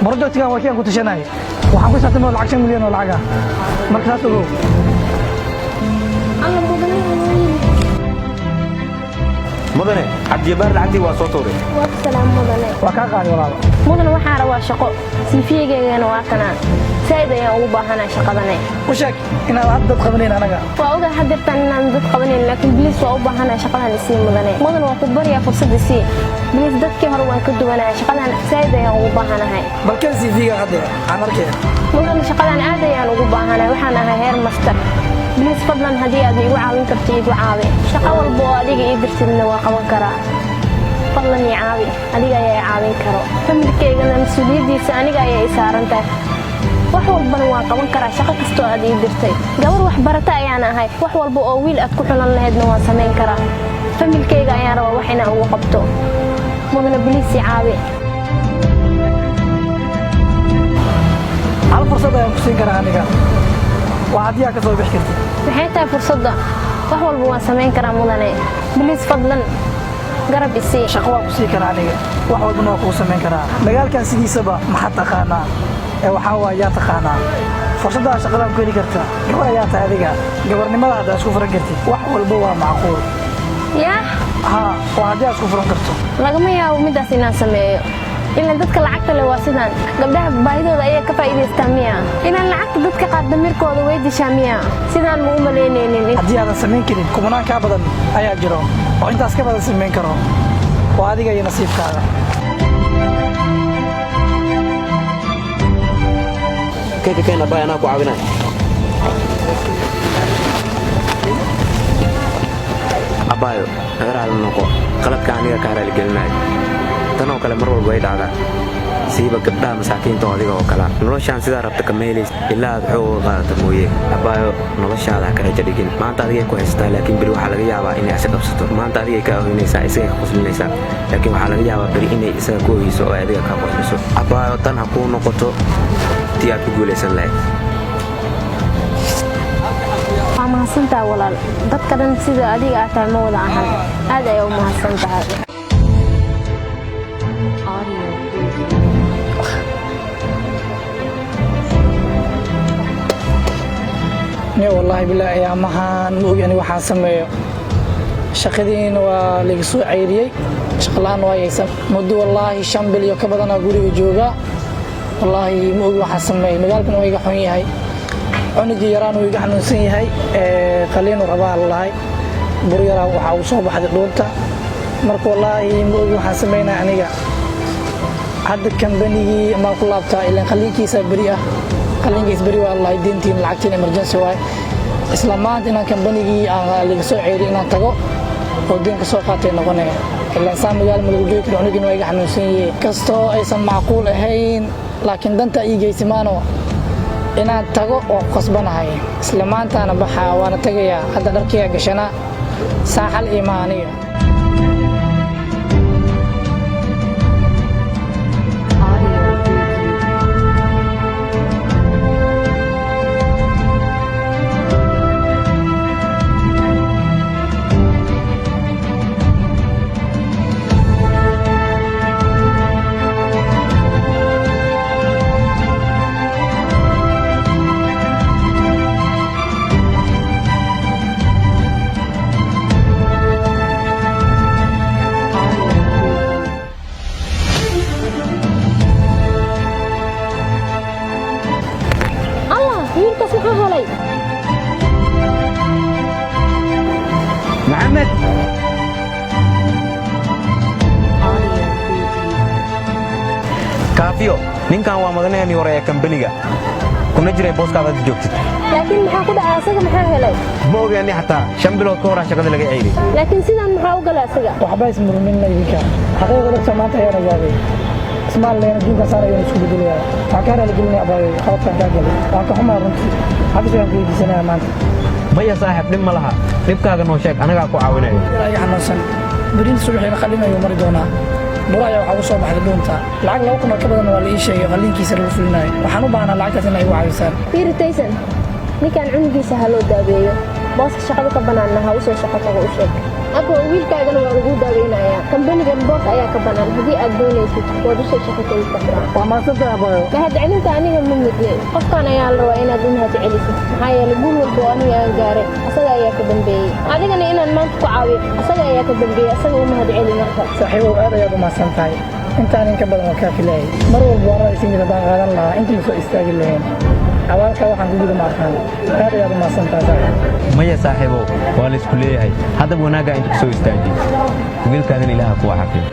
Projectgan waa kii aan ku tashanayay. Waxaan ku xisaabtamay lacag 5 milyan oo lacag ah. Marka saas ogow. Alla, mudane weyn. Mudane Cabdijabaar, lacagtii waa soo tuuray. Waa ku salaam, mudane. Waa kaa qaaday, walaalo. Mudane, waxaan rabaa shaqo. CV-gaygana waa kanaa. Saaid ayaan ugu baahanahay shaqadane. U sheeg inaad hadda dad qabanayn anaga. Waa ogaa hadeertaan inaan dad qabanayn, laakiin please, waa u baahanahay shaqadan, isii mudane. Mudane, waa ku baryaa, fursad isii please. Dadkii hore waan ka duwanahay. Shaqadan saaid ayaan ugu baahanahay. Balkan CV-ga hadde aan arkaya. Mudane, shaqadan aad ayaan ugu baahanahay. Waxaan ahay heer master. Please, fadlan, haddii aad igu caawin karto, igu caawi. Shaqo walba oo adiga ii dirtidna waa qaban karaa. Fadlan ii caawi, adiga ayaa i caawin karo. Familkaygana mas-uuliyaddiisa aniga ayaa i saaran tahay. Wax walbana waan qaban karaa, shaqo kastoo aad ii dirtay. Gabar waxbarata ayaan ahay. Wax walba oo wiil aad ku xulan lahaydna waan samayn karaa. Familkayga ayaan rabaa wax inaan ugu qabto. Mudane, please, i caawi. Hal fursad ayaan ku siin karaa aniga, waa haddii aad ka soo bixi kartid. Maxay tahay fursadda? Wax walba waan samayn karaa mudane. Please, fadlan, garab isii. Shaqo waa ku siin karaa aniga, wax walbana waa kuu samayn karaa. Magaalkan sidiisaba maxaad taqaanaa ee waxaa waaya yaa taqaanaa? Fursaddaa shaqadaan ku heli kartaa. Gabar ayaa tahay adiga, gabarnimada haddaa isku furan kartid, wax walba waa macquul. Yaa? Haa, waa haddii aad isku furan karto. Lagama yaabo midaas inaan sameeyo. Ilaan dadka lacagta leh waa sidaan, gabdhaha baahidooda ayaa ka faa'iidaystaa miya? Ilaan lacagta dadka qaar damirkooda way dishaa miya? Sidaan ma u malaynaynin. Haddii aadan samayn karin, kumanaan kaa badan ayaa jiro oo intaas ka badan samayn karo. Waa adiga iyo nasiibkaaga. Keenka, keen abay, anaa ku caawinaya. Abaayo, naga raali noqo qaladka aniga kaa raaligelinayo. Tan oo kale mar walba way dhacdaa, siiba gabdhaha masaakiinta oo adiga oo kalea. Noloshaan sidaa rabta kama helays ilaa aad xoog uga qaadata mooye. Abaayo, noloshaada ha ka raja dhigin. Maanta adigay ku haysataa, laakiin beri waxaa laga yaabaa inay asi qabsato. Maanta adigay ka ahoynaysaa, isagay ka qoslinaysaa, laakiin waxaa laga yaabaa beri inay isaga ku hoyso oo ay adiga kaa qosliso. Abaayo, tan ha kuu noqoto tii aad ku guulaysan lahayd. Waa mahadsantahay, walaal. Dadka dhan sida adiga aad tahay ma wada ahan. Aad ayaa u mahadsan tahay. Audio preview. Niyo, wallaahi bilaahi, ayaamahan ma ogi ani waxaan sameeyo. Shaqadiina waa laiga soo cayriyey, shaqa la'aan waa haysan muddo, wallaahi, 5 bil iyo ka badanaa guriga joogaa. Wallaahi ma ogi waxaan sameeyo. Magaalkan waa iga xun yahay. Cunugii yaraan wuu iga xanuunsan yahay, qaliinu rabaa lalahay. Bur yaraa waxaa uu soo baxday dhuunta. Marka wallaahi ma ogi waxaan sameynaya aniga. Hadda kambanigii maan ku laabtaa? Ilaan qaliinkiisaa beri ah, qaliinkiis beri waa lahay. Deyntiin lacagtiin emergency waay. Isla maanta inaan kambanigii aan laga soo ceeriy inaan tago oo deen ka soo qaatay noqonaya. Ilaan saa magaalo ma lagu joogi karo, cunugin waa iga xanuunsan yihiin. Kastoo aysan macquul ahayn, laakiin danta ii geysi maano inaan tago waa ku khasbanahay. Isla maantaana baxaa, waana tagayaa. Hadda dharkiyaa gashanaa saaxal imaa aniga. Audio preview. Audio preview. Allah, wiilkaas muxuu helay? Maxamed. Audio preview. Kaafiyo, ninkan waa mudanaheennii hore ee kambaniga, kuna jiray booskaad hadda joogtid. Laakiin maxaa ku dhacay asaga? Maxaa helay? Ma ogaani, xataa 5 bilood ka horaa shaqada laga ceyray. Laakiin sidaan maxaa u galay asaga? Waxba ismurminna idinka. Xaqiiqda dhabta maanta ayaan ogaaday. Ismaal leen adduunka saar ayaan isku bedelayaa. Waxaan kaa raaligelinaya, abaayo, qaladkaan kaa galay. Waan ka xumaa runtii. Xabis ayaan ku weydiisanaya maanta. Maya saaxiib, dhib ma laha. Dhibkaaga noo sheeg, anagaa ku caawinayo. Ilaa iga xanuunsan, beriin subaxiina qalin ayuu mari doonaa. Buro ayaa waxaa ugu soo baxday dhuunta. Lacag 2,000 oo ka badan waa la ii sheegay qalliinkiisa lagu fulinayo. Waxaan u baahnaa lacagtaas inay igu caawisaan. Fiiri Taysan, ninkan cunugiisa ha loo daaweeyo. Booska shaqada ka bannaanna ha usoo shaqo tago, u sheeg. Ako, wiilkaagana waa lagu daaweynayaa. Kambanigan boos ayaa ka bannaan. Haddii aad doonaysid, waad usoo shaqo tagi kartaa. Waa mahadsantahay, abaayo. Mahadcelinta aniga ma mudne. Qofkan ayaa la rabaa inaad u mahadcelisid, maxaa yeelay guul walba oo aniga aan gaaray asaga ayaa ka dambeeyey. Adigana inaan maanta ku caawiyo asaga ayaa ka dambeeyey. Asaga u mahadceli marka. Saaxiibow, aad ayaad u mahadsan tahay. Intaan in ka badan waa kaa filayay. Mar walba waan ra'aysin jira. Haddaan qaadan lahaa, intii soo istaagi lahayn, abaalkaa waxaan ku guda ma aqaan. Aad ayaad u mahadsan tahay, saaxiib. Maya saaxiibow, waa la isku leeyahay. Haddaba wanaaggaa inta ku soo istaaji, wiilkaadana Ilaaha kuwa xafiyo.